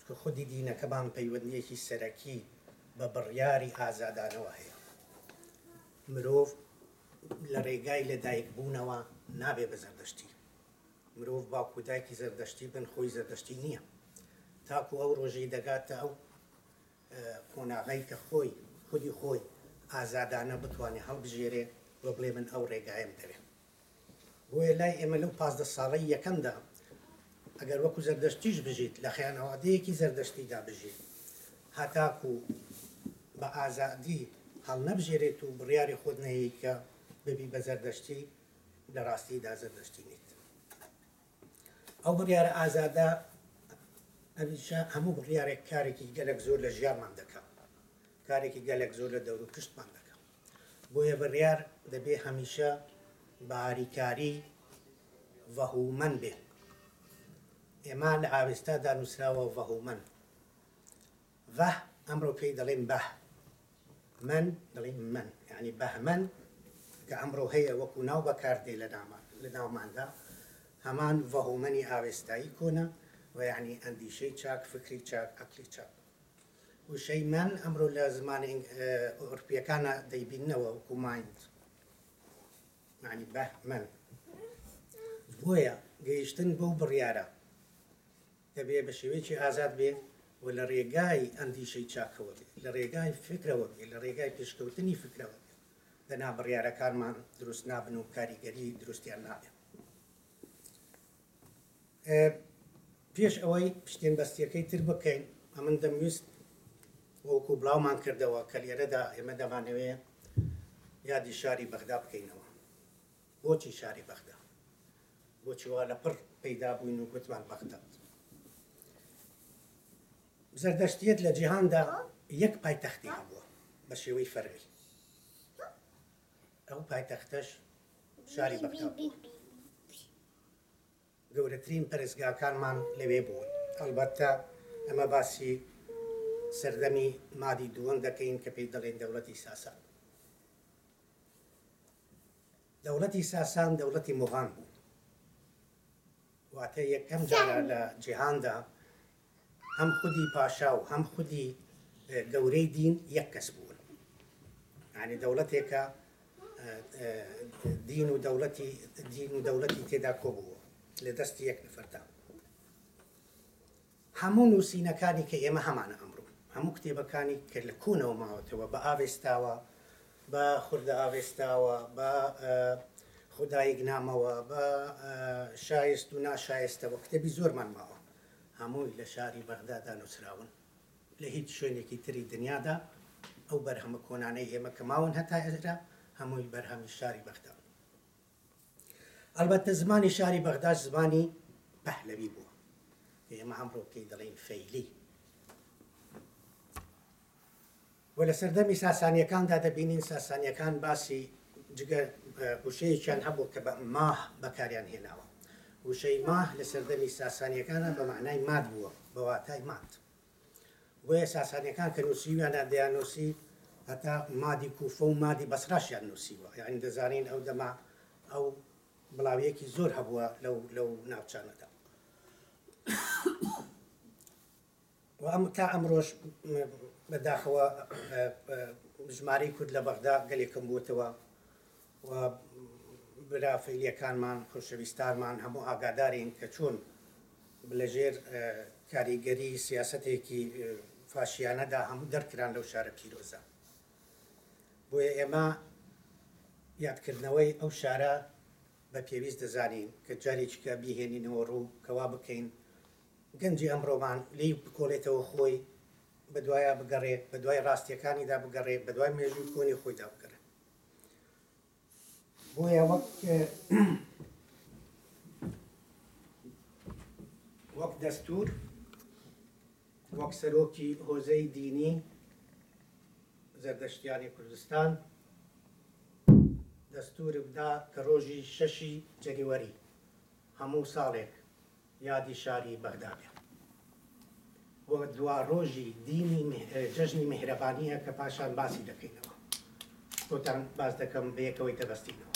چونکە خودی دینەکەمان پەیوەندییەکی سەرەکی بە بڕیاری ئازادانەوە هەیە. مرۆڤ لە ڕێگای لەدایکبوونەوە نابێ بە زەردەشتی. مرۆڤ باوک و دایکی زەردەشتی بن خۆی زەردەشتی نییە. تاکو ئەو ڕۆژەی دەگاتە ئەو قۆناغەی کە خۆی خودی خۆی ئازادانە بتوانێ هەڵبژێرێ و بڵێ من ئەو ڕێگایەم دەوێ. بۆیە لای ئێمە لەو 15 ساڵەی یەکەمدا ئەگەر وەکو زەردەشتیش بژیت لە خەیانەوادەیەکی زەردەشتیدا بژیت هەتاکو بە ئازادی هەڵنەبژێرێت و بڕیاری خۆت نەیەی کە ببی بە زەردەشتی لە ڕاستیدا زەردەشتی نیت. ئەو بڕیارە ئازادە هەمیشە هەموو بڕیارێک کارێکی گەلەک زۆر لە ژیانمان دەکا، کارێکی گەلەک زۆر لە دەور و پشتمان دەکا. بۆیە بڕیار دەبێ هەمیشە بە هاریکاری ڤەهومەن بێ. ئێمە لە ئاوێستادا نووسراوە ڤەهومەن. ڤە ئەمڕۆ پێی دەڵێن بەه، مەن دەڵێن مەن، یانی بەهمەن کە ئەمڕۆ هەیە وەکوو ناو بەکار دێ لە ناوماندا، هەمان ڤەهومەنی ئاوێستایی کۆنە و یانی ئەندیشەی چاک، فکری چاک، عەقڵی چاک. وشەی مەن ئەمڕۆ لە زمانە ئەوروپییەکانا دەیبیننەوە وەکوو مایند، یانی بەهمەن. بۆیە گەیشتن بەو بڕیارە دەبێ بە شێوەیەکی ئازاد بێ و لە ڕێگای ئەندیشەی چاکەوە بێ، لە ڕێگای فکرەوە بێ، لە ڕێگای پێشکەوتنی فکرەوە بێ، دەنا بڕیارەکانمان دروست نابن و کاریگەری دروستیان نابێ. پێش ئەوەی پشتێن بەستیەکەی تر بکەین، ئەمن دەمویست وەکو بڵاومان کردەوە کە لێرەدا ئێمە دەمانەوێ یادی شاری بەغدا بکەینەوە. بۆچی شاری بەغدا؟ بۆچی وا لە پڕ پەیدا بووین و گوتمان بەغدا؟ زەردەشتیەت لە جیهاندا یەک پایتەختی هەبووە بە شێوەی فەرمی، ئەو پایتەختەش شاری بەغدا بووە. گەورەترین پەرستگاکانمان لەوێ بوون. ئەڵبەتە ئەمە باسی سەردەمی مادی دووەم دەکەین کە پێی دەڵێن دەوڵەتی ساسان. دەوڵەتی ساسان دەوڵەتی موغان بوو. واتە یەکەم جارە لە جیهاندا هەم خودی پاشا و هەم خودی گەورەی دین یەک کەس بوون. یعنی دەوڵەتێکە دین و دەوڵەتی دین و دەوڵەتی تێدا کۆبووە لە دەستی یەک نەفەردا. هەموو نووسینەکانی کە ئێمە هەمانە ئەمڕۆ، هەموو کتێبەکانی کە لە کۆنەوە ماوەتەوە، بە ئاڤێستاوە، بە خوردە ئاڤێستاوە، بە خوداییگنامەوە، بە شایست و ناشایستەوە، کتێبی زۆرمان ماوە، هەمووی لە شاری بەغدادا نووسراون. لە هیچ شوێنێکی تری دنیادا ئەو بەرهەمە کۆنانەی ئێمە کە ماون هەتا ئێرە، هەمووی بەرهەمی شاری بەغدان. ئەڵبەتە زمانی شاری بەغداش زمانی پەهلەوی بووە کە ئێمە ئەمڕۆ پێی دەڵێین فەیلی. و لە سەردەمی ساسانیەکاندا دەبینین ساسانیەکان باسی جگە وشەیەکیان هەبوو کە بە ماه بەکاریان هێناوە. وشەی ماه لە سەردەمی ساسانیەکانە بە مەعنای ماد بووە، بە واتای ماد. بۆیە ساسانیەکان کە نووسیویانە دەیاننووسی هەتا مادی کوفە و مادی بەسراشیان نووسیوە، یانی دەزانین ئەو دەمە ئەو بڵاویەکی زۆر هەبووە لەو لەو ناوچانەدا. و ئەم تا ئەمڕۆش بەداخەوە ژمارەی کورد لە بەغدا گەلێک کەم بووەتەوە و برا فەیلیەکانمان خۆشەویستانمان هەموو ئاگادارین کە چۆن لەژێر کاریگەری سیاسەتێکی فاشیانەدا هەموو دەرکران لەو شارە پیرۆزە. بۆیە ئێمە یادکردنەوەی ئەو شارە بە پێویست دەزانین کە جارێکیکە بیهێنینەوە ڕوو کە وا بکەین گەنجی ئەمڕۆمان لێی بکۆڵێتەوە خۆی بەدوایا بگەڕێ، بەدوای ڕاستیەکانیدا بگەڕێ، بەدوای مێژووی کۆنی خۆیدا بگەڕێ. بۆیە وەک وەک دەستور وەک سەرۆکی هۆزەی دینی زەردەشتیانی کوردستان دەستورم دا کە ڕۆژی شەشی جەنیوەری هەموو ساڵێک یادی شاری بەغدا بێ و دوا ڕۆژی دینی جەژنی میهرەبانییە کە پاشان باسی دەکەینەوە بۆتان باس دەکەم بەیەکەوەی دەبەستینەوە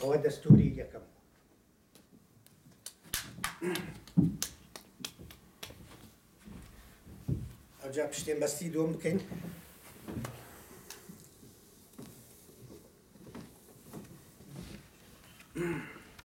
ئەوە دەستوری یەکەم بوو. ئەوجا پشتێن بەستی دووەم بکەین.